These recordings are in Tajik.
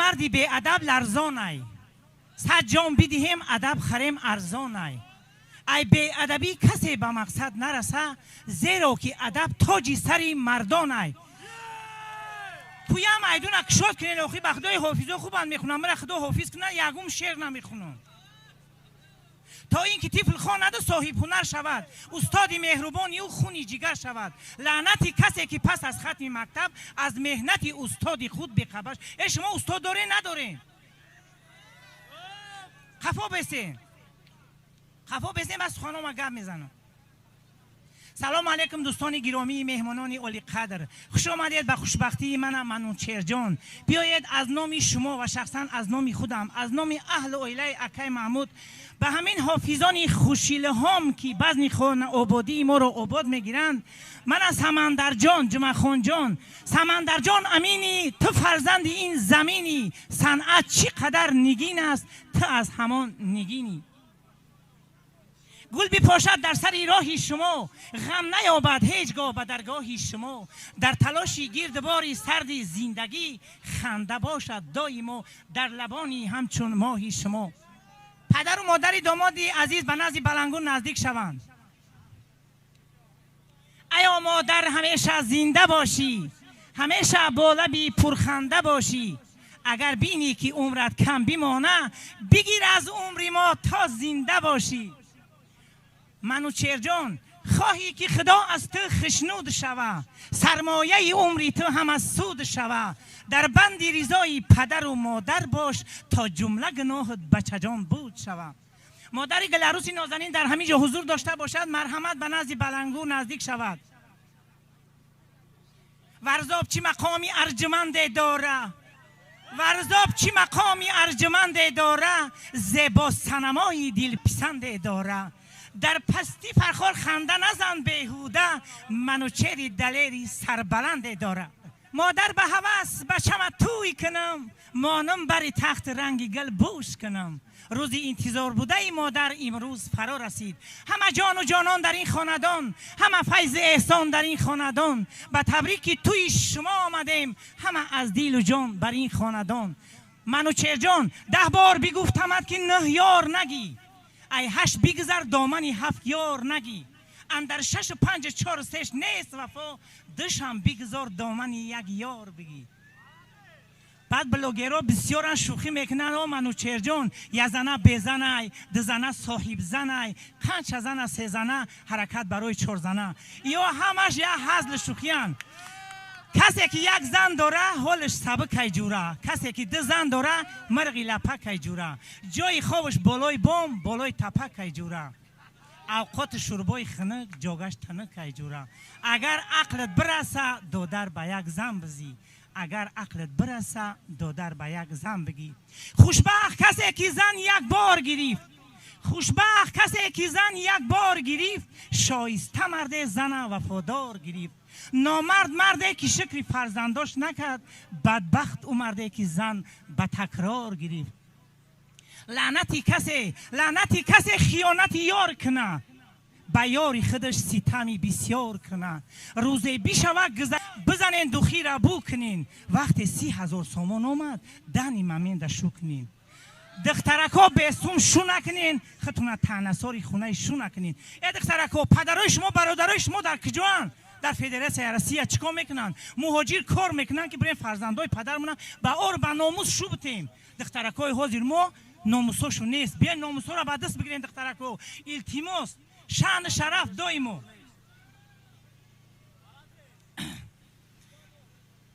Марди беадаб ларзонай, 100 ҷон бидиҳем, адаб харем арзонай. Ай беадабӣ касе ба мақсад нараса, зеро ки адаб тоҷи сари мардонай. Куям айдуна кушод кунен, охи ба худои ҳофизо хубанд мехунам, мара худо ҳофиз кунад, ягум шеър намехунам. То ин ки тифл хонаду соҳибҳунар шавад, устоди меҳрубони ӯ хуни ҷигар шавад. Лаънати касе ки пас аз хатми мактаб аз меҳнати устоди худ бехабар. Э, шумо устод дорен, надорен? Қафо бесен, қафо бесен, ба суханома гап мезанам. Салому алейкум, дӯстони гиромии, меҳмонони олиқадр, хуш омадед ба хушбахтии манам Манучерҷон. Биёед, аз номи шумо ва шахсан аз номи худам, аз номи аҳлу оилаи акай Маҳмуд, ба ҳамин ҳофизони хушилҳом, ки базми хонаободии моро обод мегиранд, мана Самандарҷон, Ҷумъахонҷон, Самандарҷон Аминӣ, ту фарзанди ин заминӣ, санъат чӣ қадар нигин аст, ту аз ҳамон нигинӣ. Гул бипошад дар сари роҳи шумо, ғам наёбад ҳеҷ гоҳ ба даргоҳи шумо. Дар талоши гирдбори сарди зиндагӣ, ханда бошад доимо дар лабони ҳамчун моҳи шумо. Падару модари домоди азиз ба назди балангӯ наздик шаванд. Аё модар, ҳамеша зинда бошӣ, ҳамеша бо лаби пурханда бошӣ. Агар бинӣ ки умрат кам бимона, бигир аз умри мо то зинда бошӣ. Манучерҷон, хоҳӣ ки худо аз ту хушнуд шава, сармояи умри ту ҳама суд шава, дар банди ризои падару модар бош, то ҷумла гуноҳат, бачаҷон, буд шава. Модари гуларуси нозанин дар ҳамин ҷо ҳузур дошта бошад, марҳамат, ба назди балангӯ наздик шавад. Варзоб чӣ мақоми арҷуманде дора, Варзоб чӣ мақоми арҷуманде дора, зебо санамои дилписанде дора. Дар пасти Фархор ханда назан беҳуда, Манучери далери сарбаланде дора. Модар, ба ҳавас бачама тӯй кунам, монам бари тахт ранги гул бӯш кунам. Рӯзи интизорбудаи модар имрӯз фаро расид. Ҳама ҷону ҷонон дар ин хонадон, ҳама файзи эҳсон дар ин хонадон, ба табрики тӯи шумо омадем, ҳама аз дилу ҷон бар ин хонадон. Манучерҷон, 10 бор бигуфтамад, ки нӯҳ ёр нагӣ, ай ҳашт бигзар, домани ҳафт ёр нагӣ. Андар шашу панҷу чору сеш нест вафо, душам бигзор, домани як ёр бигӣ. Баъд блогерҳо бисёран шӯхӣ мекунанд: «О Манучерҷон, язана безанай, дузана соҳибзанай, қанча зана, сезана, ҳаракат барои чорзана». Ё ҳамаш як ҳазли шӯхиянд. Касе ки як зан дора, ҳолаш сабукай ҷура, касе ки ду зан дора, мирғи лапакай ҷура, ҷои хобаш болои бом, болои тапакай ҷура, авқоти шӯрбои хунук, ҷогаш тунукай ҷура. Агар ақлат бираса, додар, ба як зан бизӣ, агар ақлат бираса, додар, ба як зан бигӣ. Хушбахт касе ки зан як бор гирифт, хушбахт касе ки зан як бор гирифт, шоиста марде зана вафодор гирифт. Номард марде ки шукри фарзандош накард, бадбахт ӯ марде ки зан ба такрор гирифт. Лаънати касе, лаънати касе хиёнати ёр куна, ба ёри худаш ситами бисёр куна. Рӯзе бишава бизанен духира, бу кунен, вақте 30 000 сомон омад, дани маминда шу кунен. Духтарако, бесум шу накунен, худтуна таънасори хонаи шу накунен. Э духтарако, падарои шумо, бародарои шумо дар куҷоанд? Дар Федератсияи Россия чӣ кор мекунанд? Муҳоҷир кор мекунанд, ки бирем фарзандои падармона ба ор, ба номус шу бутем. Духтаракои ҳозир мо номусошо нест. Биёен, номусҳоро ба даст бигирем, духтарако, илтимос. Шаъну шараф доимо.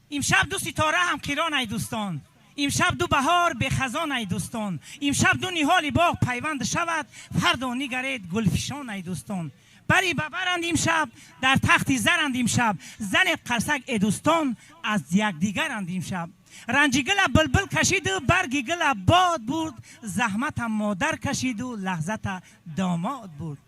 Имшаб ду ситора ҳам қирон, ай дӯстон, имшаб ду баҳор бехазон, ай дӯстон, имшаб ду ниҳоли боғ пайванд шавад, фардо нигаред гулфишон, ай дӯстон. Бари ба баранд имшаб, дар тахти заранд имшаб, занед қарсак, э дӯстон, аз якдигаранд имшаб. Ранҷи гула булбул кашиду барги гула бод бурд, заҳмата модар кашиду лаҳзата домод бурд.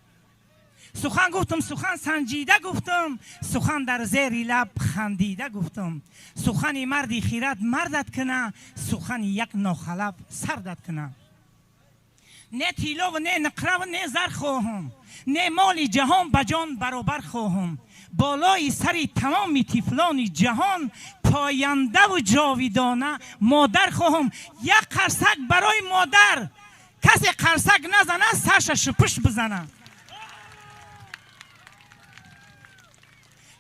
Сухан гуфтам, сухан санҷида гуфтам, сухан дар зери лаб хандида гуфтам. Сухани марди хират мардат куна, сухани як нохалаб сардат куна. Не тиллову не нуқраву не зар хоҳам, не моли ҷаҳон ба ҷон баробар хоҳам. Болои сари тамоми тифлони ҷаҳон пояндаву ҷовидона модар хоҳам. Як қарсак барои модар. Касе қарсак назана, сарша шупуш бизана.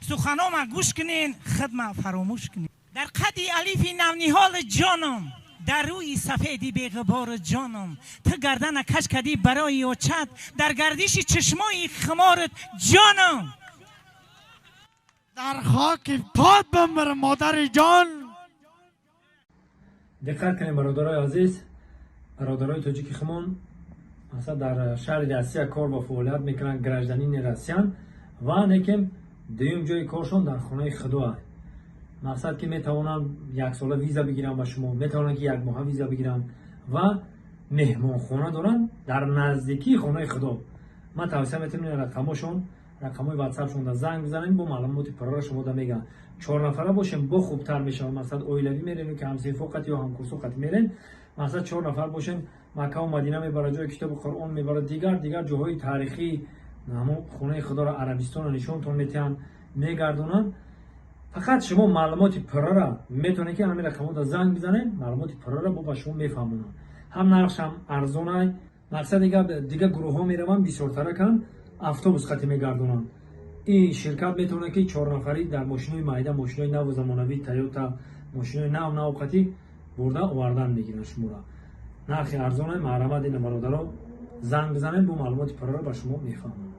Суханома гӯш кунен, хидма фаромӯш кунен. Дар қади алифи навниҳоли ҷоном, дар рӯи сафеди беғубори ҷоном, ту гардана каш кардӣ барои очат, дар гардиши чашмои хуморат ҷоном. Дар хоки пот бимирам, модари ҷон. Диққат кунем, бародарои азиз, бародарои тоҷики хумон, масалан, дар шаҳри Россия кор ва фаъолият мекунанд, гражданини Россиян ва некем дуюм ҷои коршон дар хонаи худо аст. Мақсад ки метавонанд яксола виза бигиранд ба шумо, метавонанд ки якмоҳа виза бигиранд ва меҳмонхона доранд дар наздикии хонаи худо. Ман тавсия метавонам рақамошон, рақамҳои ватсапшон да занг бизанем, бо маълумоти пурра шумо да мегӯянд. 4 нафара бошем, бо хубтар мешавад. Мақсад оилавӣ мерем ки ҳамсинфо қати ё ҳамкурсо қати мерем. Мақсад 4 нафар бошем, Маккаву Мадина мебарад, ҷои китоби Қуръон мебарад, дигар дигар ҷоҳои таърихӣ, ҳамон хонаи худоро, Арабистонро нишонтон метиҳанд, мегардонанд. Фақат шумо маълумоти пуррара метавонед ки ҳамин рақамҳода занг бизанед, маълумоти пуррара бо ба шумо мефаҳмонанд. Ҳам нархш ҳам арзонай. Мақсад дигар гурӯҳҳо мераванд, бисёртараканд, автобус қати мегардонанд. Ин ширкат метавонад ки 4 нафарӣ дар мошинои майда, мошинои наву замонавӣ, Тойота, мошинои нав нав қати бурда овардан мегиранд шуморо. Нархи арзонай, маҳрамат ина бародаро, занг бизанед, бо маълумоти пуррара ба шумо мефаҳмонанд.